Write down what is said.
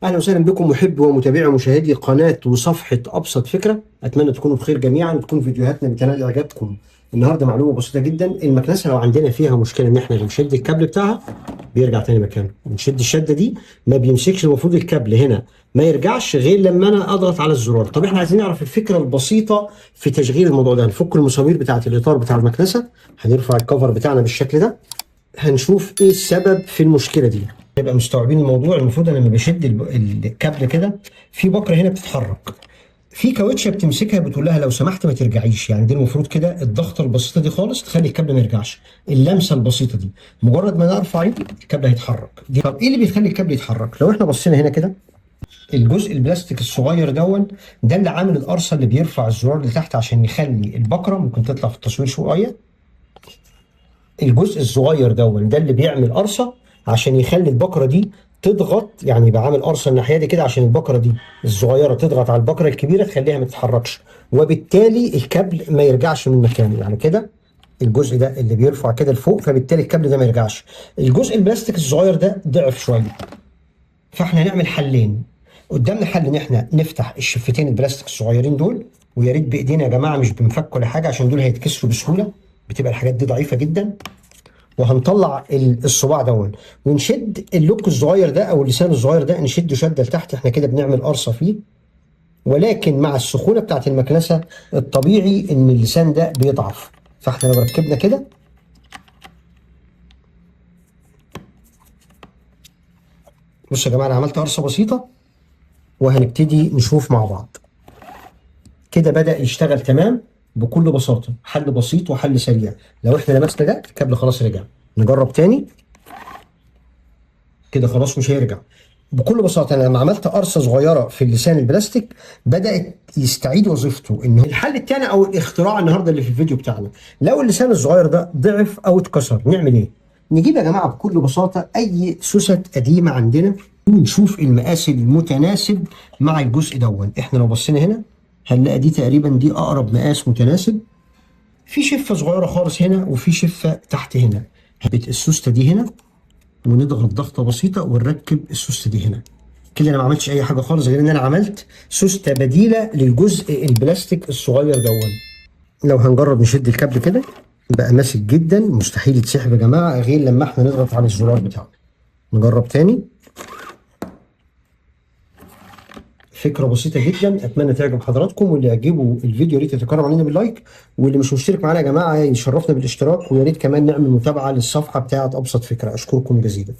اهلا وسهلا بكم محبي ومتابعي ومشاهدي قناة وصفحه ابسط فكرة. اتمنى تكونوا بخير جميعا وتكون فيديوهاتنا بتنال اعجابكم. النهارده معلومة بسيطة جدا، المكنسة لو عندنا فيها مشكلة ان احنا بنشد الكابل بتاعها بيرجع تاني مكانه، بنشد الشدة دي ما بيمسكش، المفروض الكابل هنا ما يرجعش غير لما انا اضغط على الزرار. طب احنا عايزين نعرف الفكرة البسيطة في تشغيل الموضوع ده. هنفك المسامير بتاعه الاطار بتاع المكنسة، هنرفع الكفر بتاعنا بالشكل ده، هنشوف ايه السبب في المشكلة دي. نبقى مستوعبين الموضوع. المفروض انا لما بشد الكابل كده في بكره هنا بتتحرك، في كاوتشه بتمسكها بتقول لها لو سمحت ما ترجعيش. يعني دي المفروض كده الضغطه البسيطة دي خالص تخلي الكابل ما يرجعش، اللمسة البسيطة دي مجرد ما انا ارفع ايدي الكابل هيتحرك. دي طب ايه اللي بيخلي الكابل يتحرك؟ لو احنا بصينا هنا كده الجزء البلاستيك الصغير دون ده اللي عامل القرصه اللي بيرفع الزرار لتحت عشان يخلي البكرة ممكن تطلع في التصوير شوية. الجزء الصغير دون ده اللي بيعمل قرصة عشان يخلي البكرة دي تضغط، يعني يبقى عامل قرصة الناحية دي كده عشان البكرة دي الصغيرة تضغط على البكرة الكبيرة تخليها ما تتحركش، وبالتالي الكابل ما يرجعش من مكانه. يعني كده الجزء ده اللي بيرفع كده لفوق، فبالتالي الكابل ده ما يرجعش. الجزء البلاستيك الصغير ده ضعف شوية، فاحنا هنعمل حلين قدامنا. حل ان احنا نفتح الشفتين البلاستيك الصغيرين دول، ويا ريت بايدينا يا جماعة مش بنفك ولا حاجة عشان دول هيتكسروا بسهولة، بتبقى الحاجات دي ضعيفة جدا. وهنطلع الصباع دون ونشد ال lock الصغير ده او اللسان الصغير ده، نشده شده لتحت. احنا كده بنعمل قرصة فيه، ولكن مع السخونه بتاعت المكنسة الطبيعي ان اللسان ده بيضعف. فاحنا لو ركبنا كده بصوا يا جماعة انا عملت قرصة بسيطة وهنبتدي نشوف مع بعض. كده بدأ يشتغل تمام بكل بساطة، حل بسيط وحل سريع. لو احنا لمسنا ده الكابل خلاص رجع. نجرب تاني كده خلاص مش هيرجع. بكل بساطة انا لما عملت قرصة صغيرة في اللسان البلاستيك بدات يستعيد وظيفته. ان الحل الثاني او الاختراع النهارده اللي في الفيديو بتاعنا، لو اللسان الصغير ده ضعف او اتكسر نعمل ايه؟ نجيب يا جماعة بكل بساطة اي سوست قديمة عندنا ونشوف المقاس المتناسب مع الجزء دون. احنا لو بصينا هنا هنلاقي دي تقريبا دي اقرب مقاس متناسب. في شفه صغيرة خالص هنا وفي شفه تحت هنا. هبت السوسته دي هنا ونضغط ضغطه بسيطة ونركب السوسته دي هنا. كده انا ما عملتش اي حاجة خالص غير ان انا عملت سوسته بديله للجزء البلاستيك الصغير دون. لو هنجرب نشد الكابل كده بقى ماسك جدا، مستحيل يتسحب يا جماعة غير لما احنا نضغط على الزرار بتاعه. نجرب تاني. فكرة بسيطة جدا، اتمنى تعجب حضراتكم، واللي يعجبه الفيديو يا ريت يتكرم علينا بال like، واللي مش مشترك معانا يا جماعة يشرفنا بالاشتراك، ويا ريت كمان نعمل متابعه للصفحه بتاعه ابسط فكرة. اشكركم جزيلا.